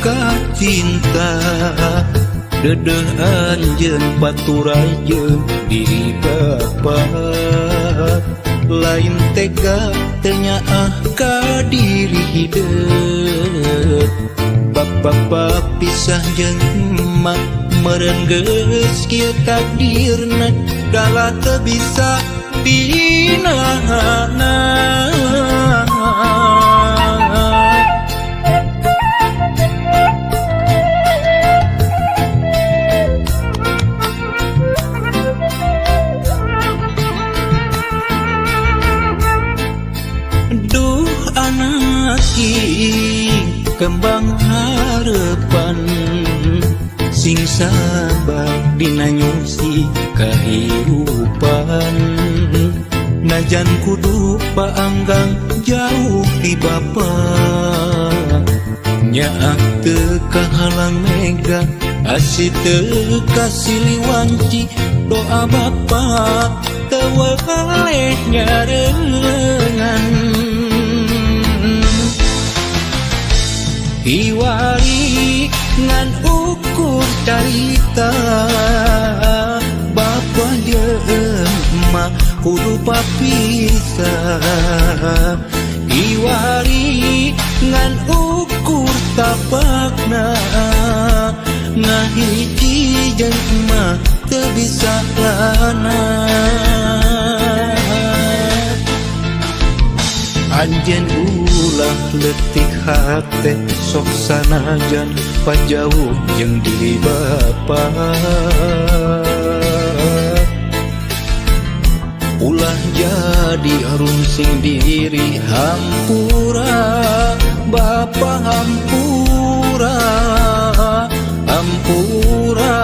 kacinta dedeh anjeun paturai jeung diri bapa lain tega teu nyaah ka diri hideut bapa pisah jeung emak meureun geus kieu takdirna dalah teu bisa dinahana. Duh anak kembang harapan sing sabar dina nyusi kahirupan najan kudu paanggang jauh ti bapa nyaah teu kahalang mega asih teu kasiliwanci doa bapa teu weleh nyarengan. Iwari ngan ukur carita bapa jeung emak kudu papisah iwari ngan ukur tapakna ngahiji jeung emak teu bisa lana. Anjeun ulah leutik hate sok sanajan pajauh jeung diri bapa ulah jadi rungsing diri hampura bapa hampura hampura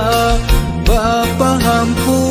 bapa hampura.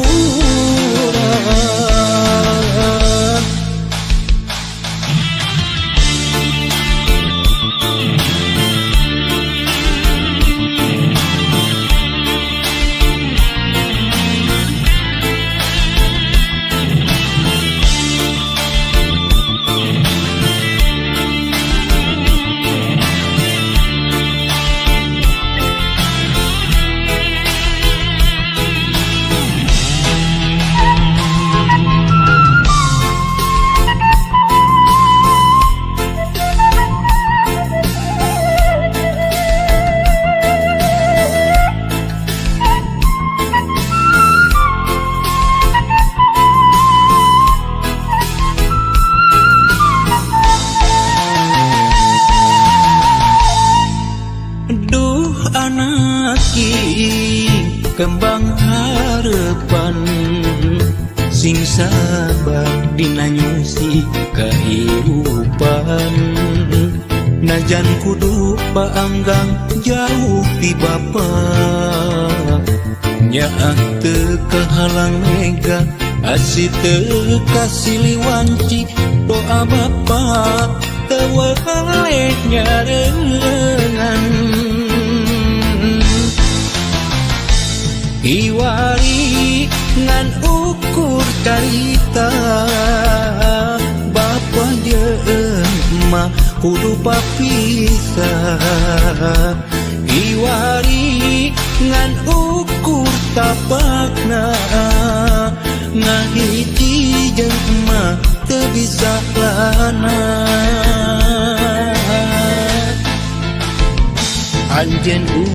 Duh anak kembang harapan sing sabar dina nyusi kahirupan najan kudu paanggang jauh ti bapa nyaah teu kahalang mega asih teu kasiliwanci doa bapa teu weleh nyarengan. Iwari ngan ukur carita bapa jeung emak kudu papisah iwari ngan ukur tapakna ngahiji jeung emak teu bisa lana. Anjeun